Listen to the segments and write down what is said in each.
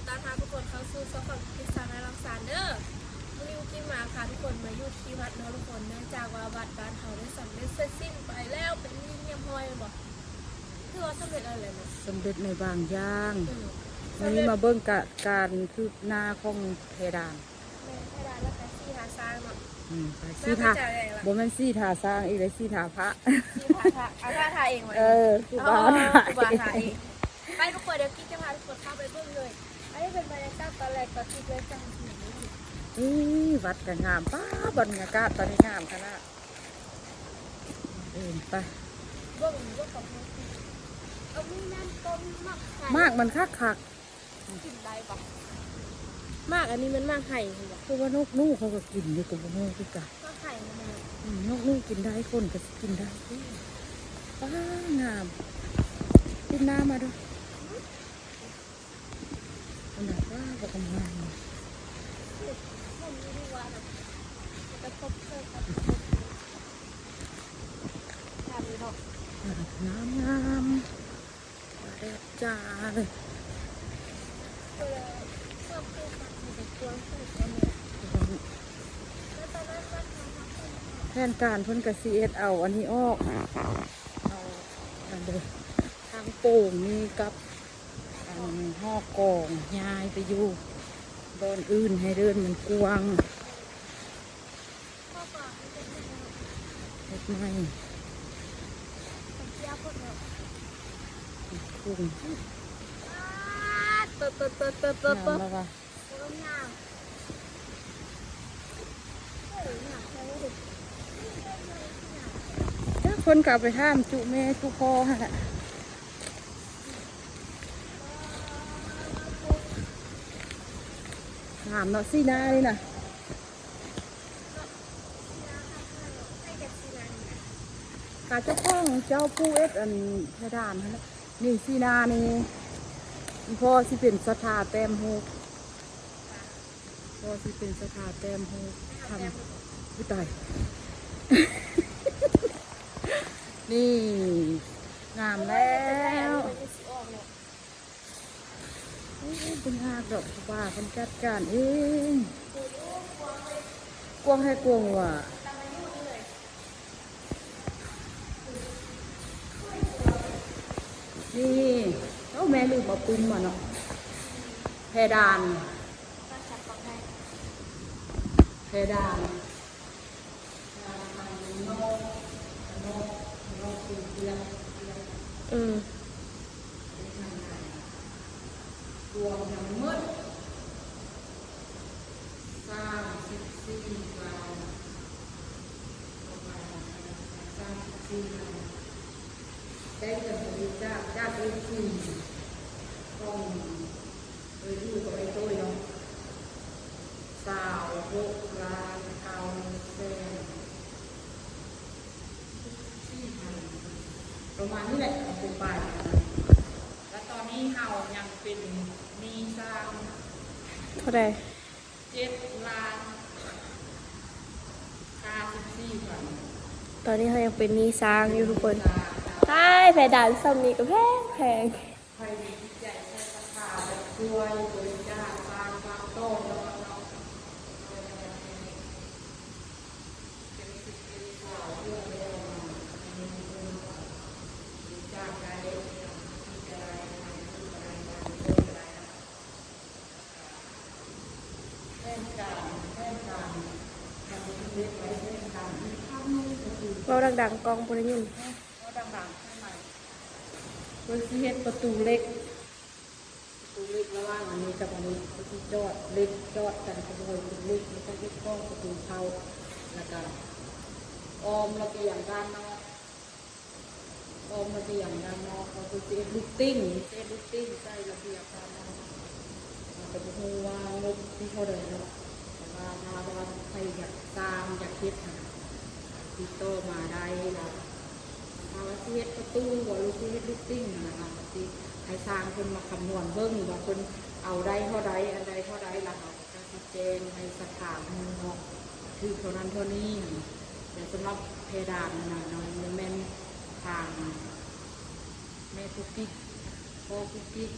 ຕາມຫາທຸກຄົນເຂົ້າສູ່ຊ່ອງຂອງກິດສານາລັງສານເດີ. ມື້ນີ້ກິມມາພາທຸກຄົນມາຢູ່ທີ່ວັດເນາະທຸກຄົນ, ເນື່ອງຈາກວ່າວັດບ້ານເຮົາໄດ້ສຳເລັດເສັດສິ້ນໄປແລ້ວ ເປັນທີ່ຮຽບຮ້ອຍແມ່ນບໍ່? ຄືວ່າສຳເລັດແລ້ວແຫຼະເນາະ, ສຳເລັດໃນບາງຢ່າງ. ເອີ ມື້ນີ້ມາເບິ່ງກະ ການຄືບໜ້າຂອງແພດານ. ແມ່ນ ແພດານແລ້ວກະສີທາສ້າງເນາະ. ອືມ ໄປສີທາ ບໍ່ແມ່ນສີທາສ້າງອີກເດ້ ສີທາພະ ສີທາພະ. ເອົາ ພະທາເອງບໍ່? ເອີ ຄູບາທາ ຄູບາທາເອງ. ໄປທຸກຄົນ, ດຽວກິດຈະພາທຸກຄົນເຂົ້າໄປເບິ່ງເລີຍ. ອັນນີ້ເປັນບັນຍາກາດຕອນແລກ ຕອນທີ່ເລີຍຈັງ ເອີ ວັດກະງາມ. ປ້າ ບັນຍາກາດຕອນນີ້ງາມຂະໜາດ. ເອີ ໄປ ເບິ່ງ ເບິ່ງຂອງເຮົາ. ເອົາ ມີນ້ຳຕົ້ມໝາກໄຮ ໝາກມັນຄັກໆ. ກິນໄດ້ບໍ່? ໝາກອັນນີ້ແມ່ນໝາກໄຮແມ່ນບໍ່? ຄືວ່ານົກໜູເຂົາກໍກິນຢູ່ ກໍບໍ່ຮູ້ຄືກັນ. ໝາກໄຮແມ່ນບໍ່? ອືມ ນົກໜູກິນໄດ້ ຄົນກໍຊິກິນໄດ້. ປ້າ ງາມ. ກິນນ້ຳມາດູ. ອັນນັ້ນ ວ້າວ ບັກງາມ. ງາມໆ. ແດດຈ້າເລີຍ. ແຜນການເພິ່ນກະຊິເຮັດເອົາອັນນີ້ອອກ ເອົາອັນເດີ ທາງໂປ່ງນີ້ກັບອັນຫໍກອງຍ້າຍໄປຢູ່ບ່ອນອື່ນ ໃຫ້ເດີ່ນມັນກວ້າງ. ເຮັດໃໝ່ ກຸ້ງ ເປີດ ເປີດ ເປີດ ເປີດ ເປີດ ເປີດ ງາມແລ້ວວ່າ ຈັກເພິ່ນກໍເອົາໄປຖາມຈຸແມ່ຈຸພໍ່ຫັ້ນແຫຼະ. ງາມເນາະ ສີໜ້ານີ້ນະ. ກະເຈົ້າຂອງເຈົ້າຜູ້ເຮັດອັນເພດານຫັ້ນແຫຼະ. ນີ້ສີໜ້ານີ້ ອີ່ພໍ່ຊິເປັນສະຖາແຕ້ມຮູບ ພໍ່ຊິເປັນສະຖາແຕ້ມຮູບທຳ ອຸຍຕາຍ ນີ້ງາມແລ້ວ. ໂອ້ຍ ບໍ່ຍາກດອກ ວ່າເພິ່ນຈັດການເອງ. ກວ້າງແທ້ກວ້າງວ່າ ນີ້ ເອົ້າ ແມ່ລືມເອົາປຶ້ມມາເນາະ ເພດານ ເພດານ. ເອີ ລວມທັງໝົດສາມສິບສີ່ລາຍ ສາມສິບສີ່ລາຍ ໄດ້ເງິນບໍລິຈາກຈາກເອັຟຊີຂອງ ເອີ ຢູ່ກັບໄອ້ໂຕ້ຍເນາະ ຊາວຫົກລ້ານເກົ້າແສນສີ່ພັນ ປະມານນີ້ແຫຼະ ເອົາໄປປາຍ. ແລ້ວຕອນນີ້ເຮົາຍັງເປັນໜີ້ສ້າງເທົ່າໃດ? ເຈັດລ້ານຫ້າສິບສີ່ພັນ. ຕອນນີ້ເຮົາຍັງເປັນໜີ້ສ້າງຢູ່ທຸກຄົນ. ຕາຍ ເພດານສ່ຳນີ້ກໍແພງໆ. ໃຜມີຈິດໃຈໃສ່ສັດທາ ແລະ ຊ່ວຍບໍລິຈາກສ້າງຝາກຕໍ່ເນາະ. ເວົ້າດັງໆ ກ້ອງບໍ່ໄດ້ຍິນ. ເວົ້າດັງໆ ໃຫ້ໃໝ່. ເພິ່ນຊິເຮັດປະຕູເຫຼັກ ປະຕູເຫຼັກລະຫວ່າງອັນນີ້ກັບອັນນີ້ ເພິ່ນຊິຈອດເຫຼັກ ຈອດກັນຂະບວນເປັນເຫຼັກ ແລ້ວກໍເຮັດກ້ອງປະຕູເຂົ້າ ແລ້ວກໍອ້ອມລະບຽງດ້ານນອກ ອ້ອມລະບຽງດ້ານນອກ ເຂົາກໍຊິເຮັດລູກຕິ່ງ ເຮັດລູກຕິ່ງໃສ່ລະບຽງດ້ານນອກ. ເຮົາກໍບໍ່ຮູ້ວ່າງົບຊິເທົ່າໃດເນາະ ແຕ່ວ່າຖ້າວ່າໃຜຢາກສ້າງ ຢາກເຮັດຫັ້ນ ຕິດຕໍ່ມາໄດ້ລະ. ຖ້າວ່າຊິເຮັດປະຕູ ຫຼືຊິເຮັດລູກຕິ່ງຫັ້ນນະ ກໍຊິໃຫ້ຊ່າງເພິ່ນມາຄຳນວນເບິ່ງວ່າເພິ່ນເອົາໄດ້ເທົ່າໃດ ອັນໃດເທົ່າໃດ ລະເຮົາ ກໍຊິແຈ້ງໃຫ້ສັດທາຮູ້ເນາະ ຖືກເທົ່ານັ້ນເທົ່ານີ້. ແຕ່ສຳລັບເພດານຫັ້ນນະ ແມ່ນທາງແມ່ປຸກກິກ ພໍ່ປຸກກິກ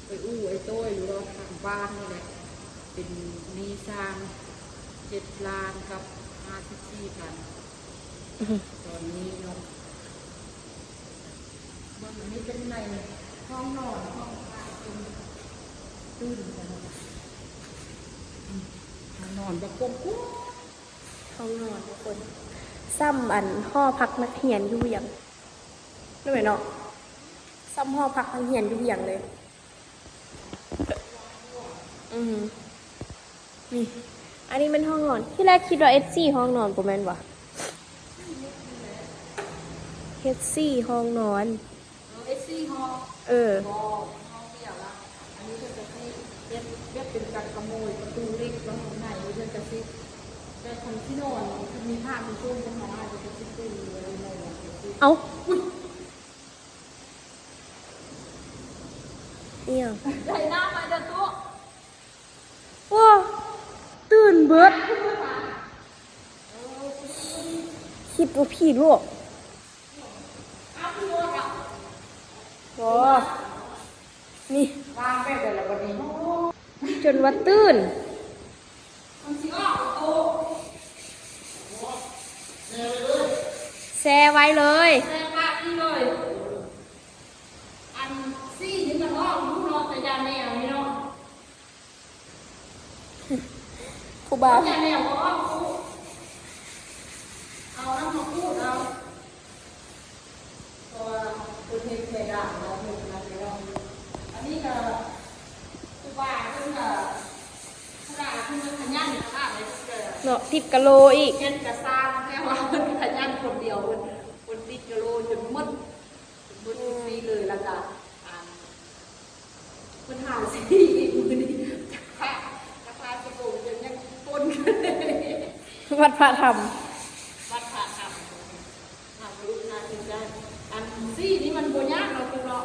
ໄປອູ້ໄອ້ໂຕ້ຍຢູ່ລອດຂ້າງບ້ານນີ້ແຫຼະ ເປັນໜີ້ຊ່າງເຈັດລ້ານກັບຫ້າສິບສີ່ພັນ ຕອນນີ້ເນາະ. ເບິ່ງ ອັນນີ້ເປັນໃນຫ້ອງນອນຂອງພະເພິ່ນ ຕື່ນກັນ ຫ້ອງນອນແບບກວ້າງໆ ຫ້ອງນອນທຸກຄົນ ສ່ຳອັນຫໍພັກນັກຮຽນຢູ່ວຽງ ແມ່ນເນາະ ສ່ຳຫໍພັກນັກຮຽນຢູ່ວຽງເລີຍ. ອືມ ນີ້ ອັນນີ້ແມ່ນຫ້ອງນອນ ທີແລກຄິດວ່າເອັດສີ່ຫ້ອງນອນ ບໍ່ແມ່ນຫວາ? ເຮັດສີ່ຫ້ອງນອນ ເອີ ເຮັດສີ່ຫ້ອງ ເອີ ບໍ່ ຫ້ອງດຽວລະ ອັນນີ້ເພິ່ນກະຊິເຮັດແບບເປັນກັນຂະໂມຍ ປະຕູເຫຼັກເນາະ ຂ້າງໃນເພິ່ນກະຊິ ແບບຄັນຊິນອນ ຄືມີຜ້າມີໂພງເພິ່ນມາ ເພິ່ນກະຊິປູໄວ້ໃນນັ້ນ ເອົາ ອຸ້ຍ ອີ່ຫຍັງ ໄດ້ນ້ຳມາເດີຕູ້ ໂອ້ ຕື່ນເບິດ ຄິດວ່າຜີຫຼອກ ໂອ້ ນີ້ ວາງແບບໃດລະບັດນີ້ ຈົນວ່າຕື່ນ ແຊ່ໄວ້ເລີຍ ແຊ່ປາກນີ້ເລີຍ ອັນ ສີ່ນີ້ມັນອອກຢູ່ເນາະ ແຕ່ຢ່າແນວນີ້ເນາະ ຄູບາ ຢ່າແນວກໍອອກ ເອົານັ້ນມາຂູດເອົາ ເພາະວ່າເພິ່ນເຮັດແຄ່ດ່າງເນາະ ເຮັດນັ້ນເນາະ ອັນນີ້ກໍຄູບາເພິ່ນກໍ ຄູບາເພິ່ນກໍຂະຫຍັນຂະໜາດໃດ ເນາະ ຕິດກະໂລອີກ ເຮັດກະສ້າງ ແຕ່ວ່າເພິ່ນຂະຫຍັນຄົນດຽວ ເພິ່ນ ເພິ່ນຕິດກະໂລຈົນໝົດ ໝົດທຸກປີເລີຍ ແລ້ວກະ ອ່າ ເພິ່ນຫາສີອີກມື້ນີ້ ຈັກພະ ຈັກພະຊິໂກງຈົນຍັງປົນ ວັດພະທຳ ວັດພະທຳ ຫາລູກຄ້າທີ່ຈະ ອັນສີນີ້ມັນບໍ່ຍາກເນາະ ເນາະ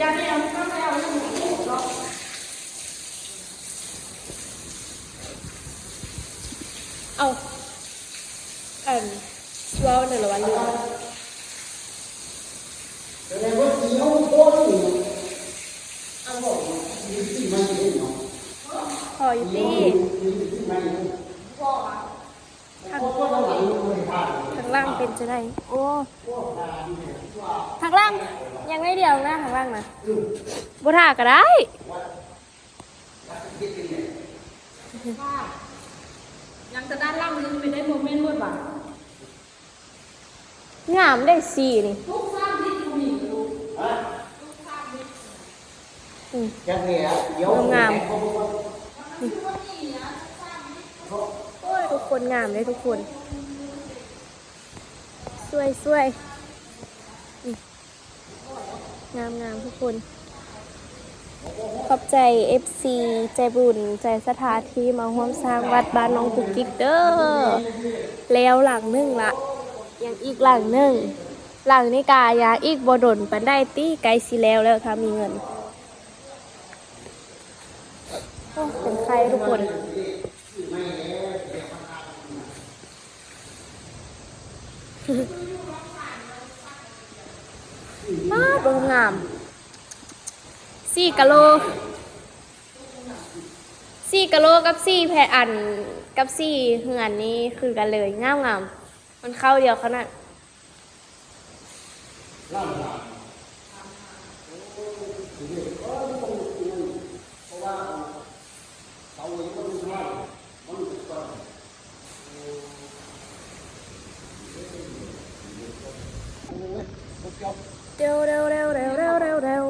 ຢ່າໄດ້ເອົາ ເອົາ ເອົາ ເອົາ ເນາະ. ເອົ້າ ອັນ ຊິເວົ້າແນວລະວ່າລືມ ພໍຢູ່ຕິ ທາງ ທາງຫຼັງເປັນຈັ່ງໃດ? ໂອ້ ທາງຫຼັງຍັງໜ້ອຍດຽວນະ ທາງຫຼັງນະ ບໍ່ຖ້າກໍໄດ້. ຫຍັງແຕ່ດ້ານຫຼັງນີ້ໄປໄດ້ໂມເມັນໝົດຫວາ? ງາມເດ້ສີນີ້ ທຸກສາມທິດບໍ່ມີລູກ ຮະ? ທຸກສາມທິດ ອືມ ຈັກແລ້ວ ງາມໆ ນີ້ ໂອ້ຍ ທຸກຄົນ ງາມເດ້ທຸກຄົນ ສວຍໆ ນີ້. ງາມໆ ທຸກຄົນ ຂອບໃຈເອັຟຊີໃຈບຸນໃຈສັດທາທີ່ມາຮ່ວມສ້າງວັດບ້ານໜອງກຸກກິກເດີ້ ແລ້ວຫຼັງໜຶ່ງລະ ຍັງອີກຫຼັງໜຶ່ງ ຫຼັງນີ້ກະຍັງອີກບໍ່ດົນປານໃດຕິ ໃກ້ຊິແລ້ວແລ້ວ ຖ້າມີເງິນ ໂອ້ ເປັນໄຂ້ທຸກຄົນ. ປາດ ບໍ່ງາມ ສີ່ກະໂລ ສີ່ກະໂລກັບສີ່ແຜ່ນ ອັນ ກັບສີ່ເຮືອນນີ້ຄືກັນເລີຍ ງາມໆ ມັນເຄົ້າດຽວເທົ່ານັ້ນ. ເດວ ເດວ ເດວ ເດວ.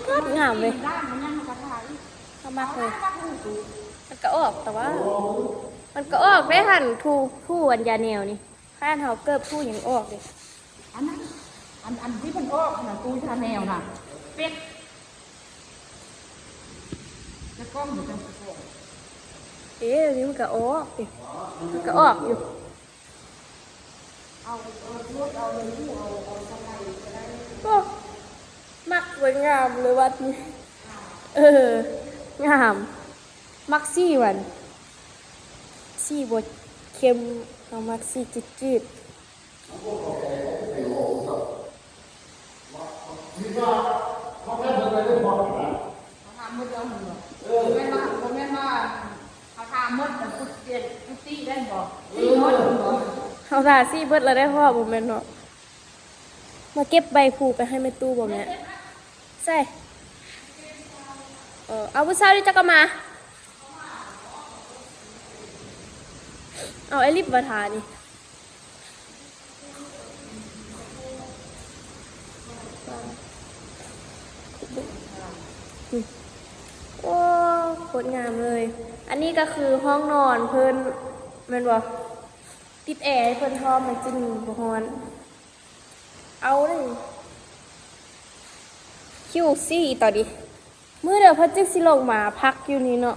ໂຄດງາມເລີຍ ເຮົາມັກເລີຍ ມັນກະອອກ ແຕ່ວ່າ ມັນກະອອກໄດ້ຫັ້ນ ຜູ້ ຜູ້ອັນຢາແນວນີ້ ຂະໜາດເຮົາເກີບຜູ້ຍັງອອກເດ້ ອັນນັ້ນ ອັນ ອັນທີ່ມັນອອກຫັ້ນນະ ຕູ້ຢາແນວນະ ເປັດ ຈະກ້ອງຢູ່ຈັ່ງຊີ້ ເອີ ນີ້ມັນກະອອກເດ້ ມັນກະອອກຢູ່. ໂອ້ ມັກສວຍງາມເລີຍວັດນີ້ ເອີ ງາມ ມັກສີມັນ ສີບໍ່ເຂັ້ມ ເຮົາມັກສີຈືດໆ. ເຂົາຖາມໝົດແລ້ວຫັ້ນບໍ່? ບໍ່ແມ່ນວ່າ ບໍ່ແມ່ນວ່າເຂົາຖາມໝົດແລ້ວ ກຸດຕິ ກຸຕິໄດ້ບໍ່? ເອີ ຊີ້ໝົດແລ້ວບໍ່? ເຂົາຖ້າຊີ້ເບິດແລ້ວເດ້ ເພາະວ່າບໍ່ແມ່ນເນາະ. ມາເກັບໃບພູໄປໃຫ້ແມ່ຕູ້ບໍ່ແມ່? ໃສ່ ເອີ ເອົາ ມື້ເຊົ້ານີ້ເຈົ້າກໍມາ ເອົາ ໄອ້ລິບມາຖ້ານີ້. ໂອ້ ໂຄດງາມເລີຍ. ອັນນີ້ກໍຄືຫ້ອງນອນເພິ່ນແມ່ນບໍ່? ຕິດແອໃຫ້ເພິ່ນພ້ອມ ມັນຈຶ່ງບໍ່ຮ້ອນ. ເອົາເລີຍ ຄິວຊີຕອນນີ້ ມື້ດຽວເພິ່ນຈຶ່ງຊິລົງມາພັກຢູ່ນີ້ເນາະ.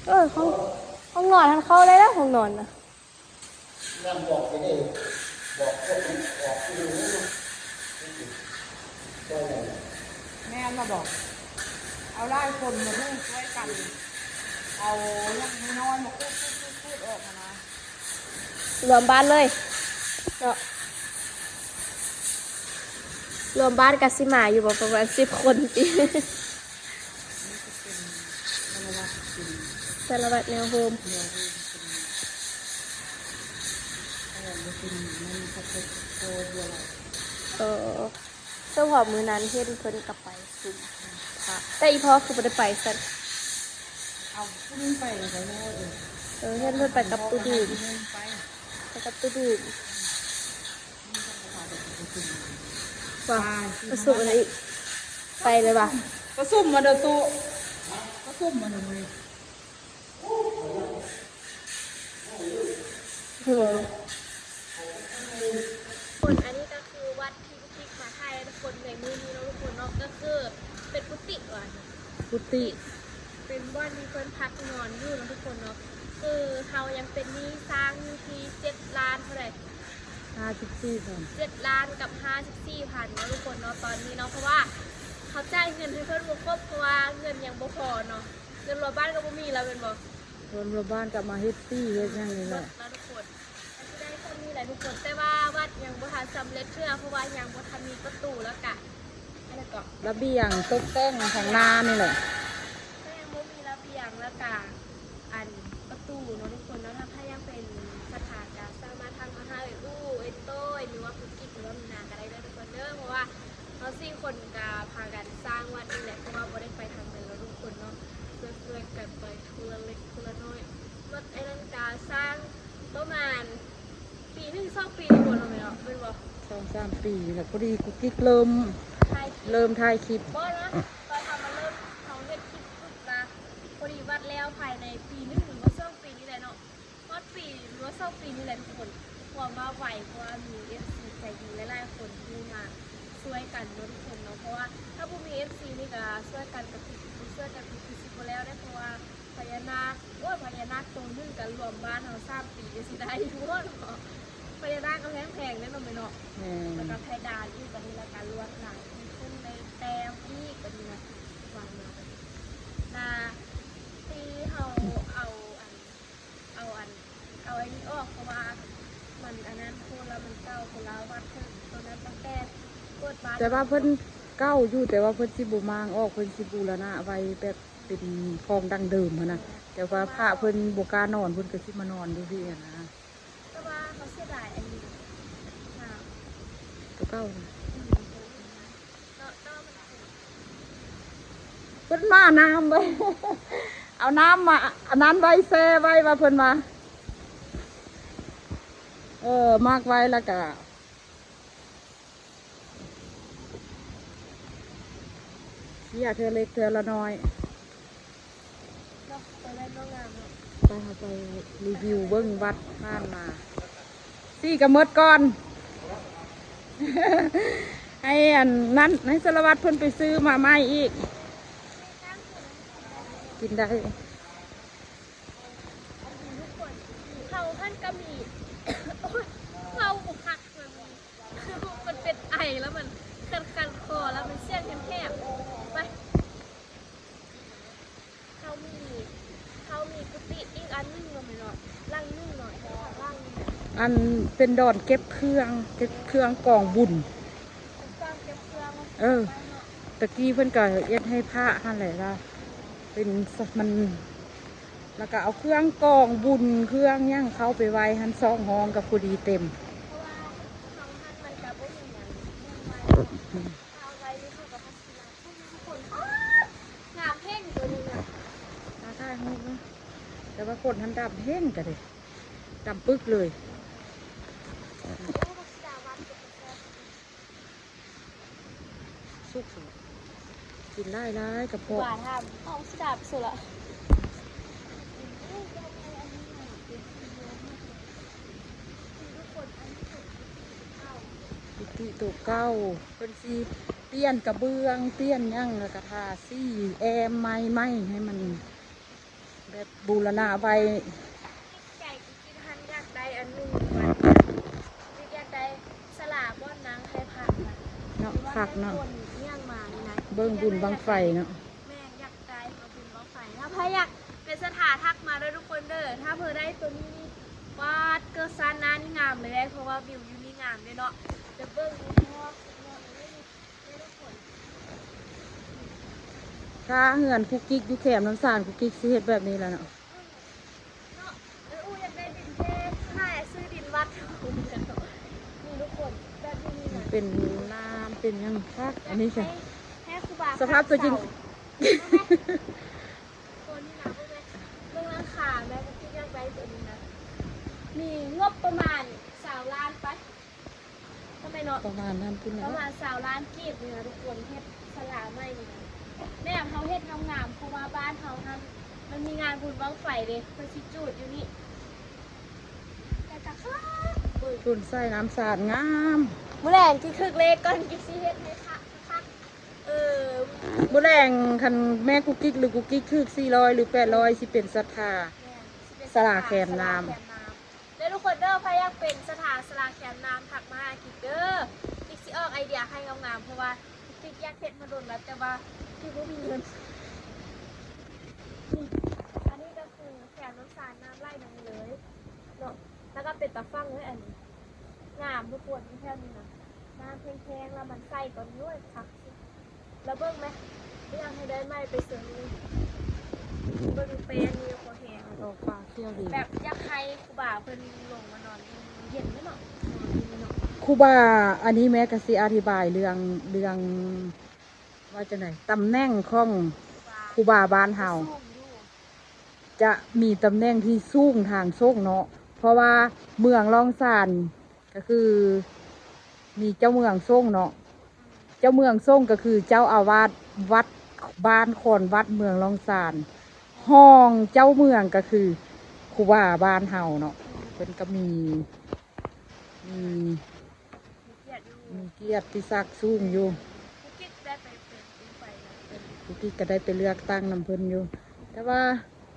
ເອີ ຫ້ອງ ຫ້ອງນອນຫັ້ນເຂົ້າໄດ້ແລ້ວ ຫ້ອງນອນນະ. ແມ່ນລະບໍ? ເອົາຫຼາຍຄົນມາຮູ້ຊ່ວຍກັນ ເອົາຢ່າງນ້ອຍໆ ມາຂູດໆໆ ອອກຫັ້ນນະ. ລວມບ້ານເລີຍເນາະ ລວມບ້ານກະຊິມາຢູ່ບໍ່ ປະມານສິບຄົນຕິ. ສາລະວັດແນວໂຮມ ເອີ ເພາະມື້ນັ້ນເຫັນເພິ່ນກັບ ໄປຊຸມພະ ແຕ່ອີ່ພໍ່ຄືບໍ່ໄດ້ໄປຊັ້ນ? ເອົາຜູ້ໜຶ່ງໄປແລ້ວ ເອີ ເຫັນເພິ່ນໄປກັບຕູ້ດື່ມ ໄປກັບຕູ້ດື່ມ. ວ່າ ປະຊຸມອັນນີ້ ໄປເລີຍວ່າ ປະຊຸມມາເດີໂຕ ປະຊຸມມາເດີ. ທຸກຄົນ ອັນນີ້ກໍຄືວັດທີ່ບຸກຕິກມາຖ່າຍໃຫ້ທຸກຄົນໃນມື້ນີ້ເນາະ ທຸກຄົນເນາະ ກໍຄືເປັນກຸຕິວ່າ ກຸຕິ ເປັນບ່ອນທີ່ເພິ່ນພັກນອນຢູ່ເນາະ ທຸກຄົນເນາະ. ຄືເຮົາຍັງເປັນໜີ້ຊ່າງຢູ່ທີ່ເຈັດລ້ານເທົ່າໃດ? ຫ້າສິບສີ່ພັນ ເຈັດລ້ານກັບຫ້າສິບສີ່ພັນເນາະ ທຸກຄົນເນາະ ຕອນນີ້ເນາະ. ເພາະວ່າເຮົາຈ່າຍເງິນໃຫ້ເພິ່ນບໍ່ຄົບ ເພາະວ່າເງິນຍັງບໍ່ພໍເນາະ. ເງິນລວມບ້ານກໍບໍ່ມີແລ້ວແມ່ນບໍ່? ເງິນລວມບ້ານກໍເອົາມາເຮັດປີ້ເຮັດຫຍັງນີ້ແຫຼະ ໝົດແລ້ວທຸກຄົນ. ກໍຊິໄດ້ສ່ຳນີ້ແຫຼະທຸກຄົນ ແຕ່ວ່າວັດຍັງບໍ່ທັນສຳເລັດເທື່ອ ເພາະວ່າຍັງບໍ່ທັນມີປະຕູ ແລ້ວກະ ອັນນັ້ນກໍ ລະບຽງຕົກແຕ່ງທາງໜ້ານີ້ແຫຼະ ກໍຍັງບໍ່ມີລະບຽງ ແລ້ວກະ ອັນປະຕູເນາະທຸກຄົນເນາະ. ຖ້າໃຜຢາກເປັນສະຖານການ ສາມາດທັກມາຫາເອື້ອຍອູ້ ເອື້ອຍໂຕ້ຍ ຫຼືວ່າຄຸກກິກ ຫຼືວ່າມີນາກໍໄດ້ເດີທຸກຄົນເດີ ເພາະວ່າ ເຮົາສີ່ຄົນກະພາກັນສ້າງວັດນີ້ແຫຼະ ເພາະວ່າບໍ່ໄດ້ໄປທາງໃດເນາະທຸກຄົນເນາະ ຊ່ວຍໆກັນໄປຄົນລະເລັກຄົນລະນ້ອຍ. ວັດໄອ້ນັ້ນກະສ້າງປະມານປີໜຶ່ງສອງປີນີ້ບໍ່ເນາະແມ່ເນາະ ແມ່ນບໍ່? ສອງສາມປີນີ້ແຫຼະ ພໍດີກຸກກິກເລີ່ມ ເລີ່ມຖ່າຍຄລິບ ບໍ່ນະ ຕອນເຮົາມາເລີ່ມ ເຮົາເຮັດຄລິບຂຶ້ນມາ ພໍດີວັດແລ້ວພາຍໃນປີໜຶ່ງ ຫຼືວ່າສອງປີນີ້ແຫຼະເນາະ. ຮອດປີ ຫຼືວ່າສອງປີນີ້ແຫຼະທຸກຄົນ ເພາະວ່າໄວ ເພາະວ່າມີເອັຟຊີໃຈດີຫຼາຍໆຄົນທີ່ມາຊ່ວຍກັນເນາະທຸກຄົນເນາະ. ເພາະວ່າຖ້າບໍ່ມີເອັຟຊີນີ້ກະຊ່ວຍກັນກະຕິ ບໍ່ຊ່ວຍກັນກະຄືຊິບໍ່ແລ້ວເດ້ ເພາະວ່າພະຍານາກ ໂອ້ຍ ພະຍານາກໂຕໜຶ່ງກະລວມບ້ານເຮົາສາມປີກະຊິໄດ້ຢູ່ເນາະ. ພະຍານາກກະແພງໆເດ້ເນາະແມ່ເນາະ ແມ່ນ ແລ້ວກະເພດານອີກ ບັດນີ້ແລ້ວກະລວດໜັງ ມີທຸງໄດ້ແຕ້ມອີກ ບັດນີ້ນະ ວາງມາບັດນີ້ ນະ ທີ່ເຮົາເອົາອັນ ເອົາອັນ ເອົາອັນນີ້ອອກ ເພາະວ່າມັນອັນນັ້ນໂພດແລ້ວ ມັນເກົ່າໂພດແລ້ວ ວັດເພິ່ນໂຕນັ້ນຕັ້ງແຕ່ເປີດມາ ແຕ່ວ່າເພິ່ນເກົ່າຢູ່ ແຕ່ວ່າເພິ່ນຊິບໍ່ມ້າງອອກ ເພິ່ນຊິບູລະນະໄວ້ແບບເປັນຂອງດັ້ງເດີມຫັ້ນນະ ແຕ່ວ່າພະເພິ່ນບໍ່ກ້ານອນ ເພິ່ນກໍຊິມານອນຢູ່ພີ້ຫັ້ນນະ. ແຕ່ວ່າເຮົາເສຍດາຍອັນນີ້ນະ ໂຕເກົ່ານະ ເນາະ ແຕ່ວ່າມັນ ເພິ່ນມານ້ຳໄວ້ ເອົານ້ຳມາອັນນັ້ນໄວ້ ແຊ່ໄວ້ວ່າເພິ່ນວ່າ ເອີ ໝາກໄວ້ແລ້ວກະເສຍເທື່ອເລັກເທື່ອລະນ້ອຍ. ເນາະ ໄປແວ່ນເນາະ ງາມເນາະ ໄປ ເຮົາໄປຣີວິວເບິ່ງວັດຜ່ານມາ ຊີ້ກະໝົດກ່ອນ ໃຫ້ອັນນັ້ນ ໃຫ້ສາລະວັດເພິ່ນໄປຊື້ມາໃໝ່ອີກ ກິນໄດ້. ເຂົ້າຫັ້ນກະມີ ໂອ້ຍ ເວົ້າບໍ່ຄັກ ມັນ ຄືມັນເປັນໄອແລ້ວມັນຄັນໆຄໍ ແລ້ວມັນສຽງແຫບໆ ໄປ ເຮົາມີ ເຮົາມີກຸຕິອີກອັນໜຶ່ງເນາະແມ່ເນາະ ຫຼັງໜຶ່ງເນາະ ທີ່ທາງ ອັນເປັນດອນເກັບເຄື່ອງ ເກັບເຄື່ອງກອງບຸນ. ເອີ ຕະກີ້ເພິ່ນກໍເຮັດໃຫ້ພະຫັ້ນແຫຼະ ວ່າເປັນ ມັນ ແລ້ວກໍເອົາເຄື່ອງກອງບຸນ ເຄື່ອງຫຍັງເຂົ້າໄປໄວ້ຫັ້ນ ສອງຫ້ອງກໍພໍດີເຕັມ. ງາມແຮງຕົວນີ້ນະ ຕາຖ່າຍຮູບເນາະ ແຕ່ວ່າຝົນຫັ້ນດຳແຮງກະເດ້ ດຳປຶກເລີຍ. ສຸກ ກິນຫຼາຍໆ ກະເພາະ ຫວານຫາມ ອອກສະດາບສຸລະ ກຸຕິໂຕເກົ່າ ເພິ່ນຊິປ່ຽນກະເບື້ອງ ປ່ຽນຫຍັງ ແລ້ວກະທາສີແອ້ມໃໝ່ໃໝ່ ໃຫ້ມັນແບບບູລະນະໄວ້. ໃຈກຸກກິກຫັ້ນຢາກໄດ້ອັນໜຶ່ງ ວ່າ ຢາກໄດ້ສາລາບ່ອນນັ່ງໃຫ້ພະນະ ເນາະ ຄັກເນາະ ເບິ່ງບຸນບັ້ງໄຟເນາະ. ແມ່ນ ຢາກໄດ້ມາບຸນບັ້ງໄຟ ຖ້າໃຜຢາກເປັນສັດທາທັກມາເດີທຸກຄົນເດີ. ຖ້າເພິ່ນໄດ້ຕົວນີ້ນີ້ ປາດ ເກີດຊາດໜ້ານີ້ງາມເລີຍ ເພາະວ່າວິວຢູ່ນີ້ງາມເດ້ເນາະ. ໄປເບິ່ງຢູ່ນອກ ຖ້າເຮືອນກຸກກິກຢູ່ແຄມນ້ຳສານ ກຸກກິກຊິເຮັດແບບນີ້ແຫຼະເນາະ. ເນາະ ເອີ ອູ ຢາກໄດ້ດິນແທ້ ຫາຊື້ດິນວັດ ນີ້ທຸກຄົນ ແບບນີ້ນີ້ນະ ເປັນນ້ຳເປັນຫຍັງຄັກ. ອັນນີ້ ໃຫ້ ໃຫ້ຄູບາ ສະພາບຕົວຈິງ ຕົວນີ້ນະ ເບິ່ງແມ່ ເບິ່ງຫຼັງຄາແມ່ ຄືຢາກໄດ້ຕົວນີ້ນະ ມີງົບປະມານຊາວລ້ານໄປ. ປະມານນັ້ນພຸ້ນແຫຼະ ປະມານຊາວລ້ານກີບນີ້ນະທຸກຄົນ ເຮັດສາລາໃໝ່ນີ້ນະ. ແມ່ນເຮົາເຮັດງາມໆ ເພາະວ່າບ້ານເຮົາຫັ້ນ ມັນມີງານບຸນບັ້ງໄຟເດ້ ເພິ່ນຊິຈູດຢູ່ນີ້ ແຕ່ກະຄັກເບິ່ງ ຕົ້ນໄຊນ້ຳສາດງາມ. ມື້ແລງກິກຖືກເລກກ່ອນ ກິກຊິເຮັດໃຫ້ຄັກໆ. ເອີ ມື້ແລງຄັນແມ່ກຸກກິກ ຫຼື ກຸກກິກຖືກສີ່ຮ້ອຍ ຫຼື ແປດຮ້ອຍ ຊິເປັນສັດທາ ແມ່ນ ຊິເປັນສາລາແຄມນ້ຳ ສາລາແຄມນ້ຳ. ເດີທຸກຄົນເດີ ໃຜຢາກເປັນສັດທາສາລາແຄມນ້ຳ ທັກມາຫາກິກເດີ ກິກຊິອອກໄອເດຍໃຫ້ງາມໆ ເພາະວ່າກິກຢາກເຮັດມາດົນແລ້ວ ແຕ່ວ່າກິກບໍ່ມີເງິນ. ນີ້ ອັນນີ້ກໍຄືແຄມນ້ຳສານ ນ້ຳໄຫຼລົງເລີຍເນາະ ແລ້ວກໍເປັນຕາຟັງເລີຍ. ອັນນີ້ງາມທຸກຄົນ ຢູ່ແຖວນີ້ນະ ນ້ຳແພງໆ ແລ້ວມັນໃສກວ່ານີ້ ໂອ້ຍ ຄັກ. ລະເບິ່ງແມະ ບໍ່ຢາກໃຫ້ໄດ້ໃໝ່ໄປເຊິ່ງ ເບິ່ງແປນນີ້ພໍແຮງ ດອກຟ້າຂຽວດີ ແບບຢາກໃຫ້ຄູບາເພິ່ນລົງມານອນຢູ່ເຢັນເນາະ ນອນຢູ່ນີ້ເນາະ. ຄູບາ ອັນນີ້ແມ່ກະຊິອະທິບາຍເລື່ອງ ເລື່ອງ ວ່າຈັ່ງໃດ ຕຳແໜ່ງຂອງຄູບາ ຄູບາບ້ານເຮົາ ຈະມີຕຳແໜ່ງທີ່ສູງທາງໂສງເນາະ ເພາະວ່າເມືອງລ້ອງຊານ ກໍຄືມີເຈົ້າເມືອງສົງເນາະ ເຈົ້າເມືອງສົງກໍຄືເຈົ້າອາວາດວັດບ້ານຄອນວັດເມືອງລ້ອງຊານ ຮອງເຈົ້າເມືອງກໍຄືຄູບາບ້ານເຮົາເນາະ ເພິ່ນກໍມີ ມີ ມີກຽດຢູ່ ມີກຽດຕິສັກສູງຢູ່ ກຸກກິກໄດ້ໄປເປັນ ເປັນໄປນະ ເປັນ ກຸກກິກກໍໄດ້ໄປເລືອກຕັ້ງນຳເພິ່ນຢູ່ ແຕ່ວ່າ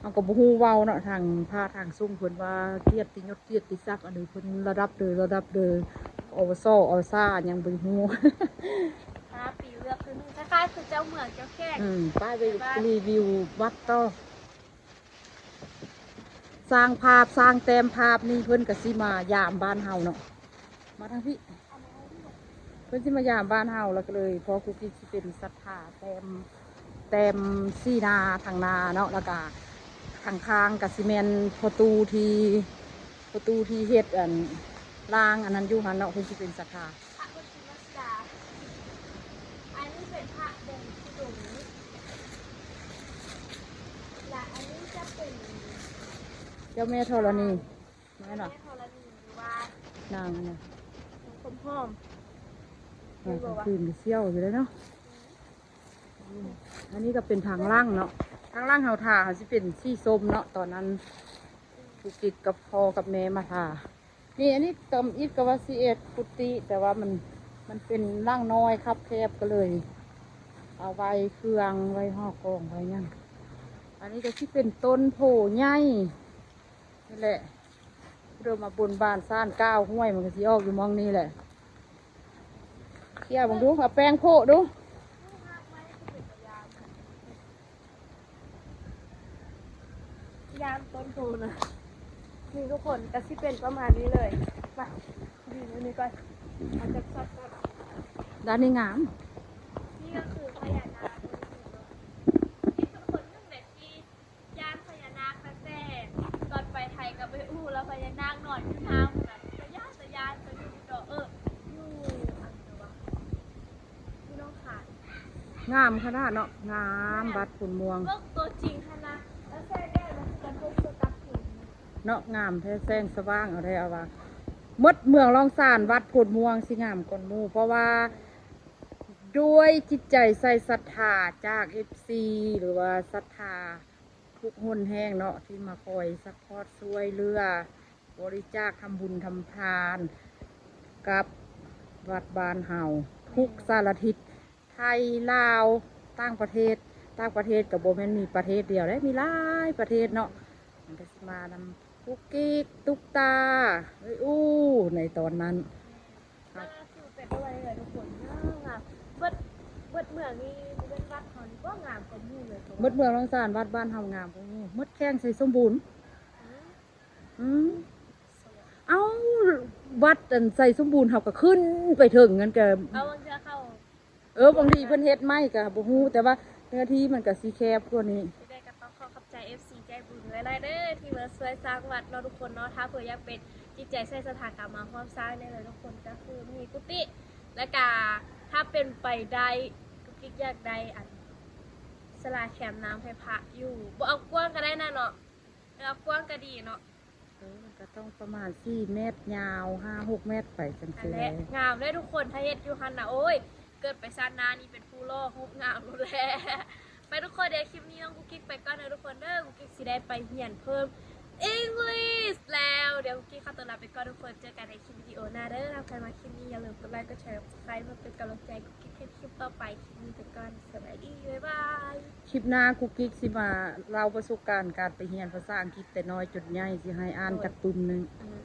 ເຮົາກໍບໍ່ຮູ້ເວົ້າເນາະ ທາງພະທາງສົງເພິ່ນວ່າກຽດຕິຍົດກຽດຕິສັກ ອັນນີ້ເພິ່ນລະດັບເດີ ລະດັບເດີ ອວສ ອສ ຍັງບໍ່ຮູ້. ຫ້າປີເລືອກເທື່ອໜຶ່ງ ຄ້າຍໆຄືເຈົ້າເມືອງເຈົ້າແຂວງ ອືມ ໄປ ໄປ ແຕ່ວ່າ ຣີວິວວັດຕໍ່ ສ້າງພາບ ສ້າງແຕ້ມພາບນີ້ ເພິ່ນກໍຊິມາຢາມບ້ານເຮົາເນາະ ມາທາງພີ້. ເພິ່ນຊິມາຢາມບ້ານເຮົາ ແລ້ວກໍເລີຍ ພໍ່ກຸກກິກຊິເປັນສັດທາແຕ້ມ ແຕ້ມສີໜ້າທາງໜ້າເນາະ ແລ້ວກະທາງຂ້າງກະຊິແມ່ນພໍ່ຕູ້ທີ່ ພໍ່ຕູ້ທີ່ເຮັດອັນ ລ່າງອັນນັ້ນຢູ່ຫັ້ນເນາະ ເພິ່ນຊິເປັນສັດທາ. ພະພຸດທະສາສະໜາ ອັນນີ້ເປັນພະແດງທຸດົງ ແລະ ອັນນີ້ຈະເປັນ ເຈົ້າແມ່ທໍລະນີ. ແມ່ນບໍ່? ແມ່ທໍລະນີ ຫຼືວ່າ ນາງອັນນັ້ນ ນາງສົມຫອມ ມາກາງຄືນກໍສຽວຢູ່ເດ້ເນາະ. ອັນນີ້ກໍເປັນທາງຫຼັງເນາະ ທາງຫຼັງເຮົາຖ້າ ເຮົາຊິເປັນສີສົ້ມເນາະ ຕອນນັ້ນກຸກກິກກັບພໍ່ກັບແມ່ມາຖ້າ. ນີ້ ອັນນີ້ຕຳອິດກໍວ່າຊິເຮັດກຸຕິ ແຕ່ວ່າມັນ ມັນເປັນຫຼັງນ້ອຍຄັບແຄບ ກໍເລີຍເອົາໄວ້ເຄື່ອງ ໄວ້ຫໍ່ກອງ ໄວ້ຫຍັງ. ອັນນີ້ກໍຊິເປັນຕົ້ນໂພໃຫຍ່ ນີ້ແຫຼະ ເດີມາບົນບານສານກ່າວ ຫວຍມັນກໍຊິອອກຢູ່ໝ່ອງນີ້ແຫຼະ. ເຂົ້າເບິ່ງດູ ເອົາແປ້ງໂປະດູ ຍາມຕົ້ນໂພນະ ນີ້ ທຸກຄົນກໍຊິເປັນປະມານນີ້ເລີຍ. ມາ ຢືນຢູ່ນີ້ກ່ອນ ເອົາຈັກຊັອດກ່ອນ. ດ້ານນີ້ງາມ. ນີ້ກໍຄືພະຍານາກ ເຫັນຄົນໜຶ່ງແຫຼະທີ່ຢ້ານພະຍານາກ ຕັ້ງແຕ່ຕອນໄປໄທກໍໄປອູ່ແລ້ວ ພະຍານາກນອນຢູ່ທາງພຸ້ນນະ ກໍຢ້ານ ກໍຢ້ານ ກໍຢູ່ດອກ ເອີ ຢູ່ອັນໃດວະ ຢູ່ໜອງຄາຍ. ງາມຂະໜາດເນາະ ງາມ. ແມ່ນ ວັດໂພນມ່ວງ ເບິ່ງຕົວຈິງຫັ້ນນະ ແລ້ວແສງແດດມັນຄືກັນເບິ່ງຕົວກັບຄືນ ເນາະ ງາມແທ້ ແສງສະຫວ່າງເອົາແທ້ເອົາວ່າ. ໝົດເມືອງລ້ອງຊານ ວັດໂພນມ່ວງຊິງາມກ່ອນໝູ່ ເພາະວ່າດ້ວຍຈິດໃຈໃສ່ສັດທາຈາກເອັຟຊີ ຫຼືວ່າສັດທາທຸກຫົນແຮງເນາະ ທີ່ມາຄອຍຊັບພອດຊ່ວຍເຫຼືອ ບໍລິຈາກທຳບຸນທຳທານກັບວັດບ້ານເຮົາ ທຸກສາລະທິດ ໄທ ລາວ ຕ່າງປະເທດ. ຕ່າງປະເທດກໍບໍ່ແມ່ນມີປະເທດດຽວເດ້ ມີຫຼາຍປະເທດເນາະ. ມັນກໍຊິມານຳກຸກກິກ ຕຸກຕາ ເອີຍ ອູ້ ໃນຕອນນັ້ນ. ແຕ່ວ່າຄືເປັນໄດ້ເລີຍທຸກຄົນ ງາມໆ. ເບິດ ເບິດເມືອງນີ້ ເປັນວັດເຮົານີ້ກໍງາມກວ່າໝູ່ເລີຍ. ເບິດເມືອງລ້ອງຊານ ວັດບ້ານເຮົາງາມກວ່າໝູ່. ເບິດແຂວງໄຊສົມບູນ. ອືມ ອືມ ເອົ້າ ວັດອັນໄຊສົມບູນເຮົາກໍຂຶ້ນໄປເຖິງນັ້ນກໍ ເອົາ ບາງເທື່ອເຂົາ ເອີ ບາງທີເພິ່ນເຮັດໃໝ່ກໍບໍ່ຮູ້ ແຕ່ວ່າເນື້ອທີ່ມັນກໍຊິແຄບກວ່ານີ້. ຈັ່ງໃດກໍຕ້ອງຂໍຂອບໃຈເອັຟຊີໃຈບຸນຫຼາຍໆເດີ ທີ່ມາຊ່ວຍສ້າງວັດເນາະທຸກຄົນເນາະ. ຖ້າເພື່ອຢາກເປັນຈິດໃຈໃສ່ສັດທາ ກໍມາຮ່ວມສ້າງໄດ້ເລີຍທຸກຄົນ. ກໍຄືມີກຸຕິ ແລ້ວກໍຖ້າເປັນໄປໄດ້ ກຸກກິກຢາກໄດ້ອັນສາລາແຄມນ້ຳໃຫ້ພະຢູ່ ບໍ່ເອົາກວ້າງກໍໄດ້ນະເນາະ. ເອີ ເອົາກວ້າງກໍດີເນາະ. ເອີ ມັນກໍຕ້ອງປະມານສີ່ແມັດ ຍາວຫ້າຫົກແມັດໄປຈັ່ງຊີ້ແຫຼະ. ງາມເດ້ທຸກຄົນ ຖ້າເຮັດຢູ່ຫັ້ນນະ ໂອ້ຍ ເກີດໄປຊາດໜ້ານີ້ເປັນຜູ້ຫຼໍ່ຮູບງາມໂລດແຫຼະ. ໄປທຸກຄົນ ດຽວຄລິບນີ້ນ້ອງກຸກກິກໄປກ່ອນເດີທຸກຄົນເດີ. ກຸກກິກຊິໄດ້ໄປຮຽນເພີ່ມ English ແລ້ວ. ດຽວກຸກກິກຂໍຕົວລາໄປກ່ອນທຸກຄົນ ເຈີກັນໃນຄລິບວິດີໂອໜ້າເດີ. ຖ້າໃຜມັກຄລິບນີ້ ຢ່າລືມກົດໄລ ກົດແຊ ກົດ Subscribe ເພື່ອເປັນກຳລັງໃຈກຸກກິກເຮັດຄລິບຕໍ່ໄປ. ຄລິບນີ້ໄປກ່ອນ ສະບາຍດີ ບາຍບາຍ. ຄລິບໜ້າກຸກກິກຊິມາເລົ່າປະສົບການການໄປຮຽນພາສາອັງກິດແຕ່ນ້ອຍຈົນໃຫຍ່ ຊິໃຫ້ອ່ານຈັກປຶ້ມໜຶ່ງ. ອືມ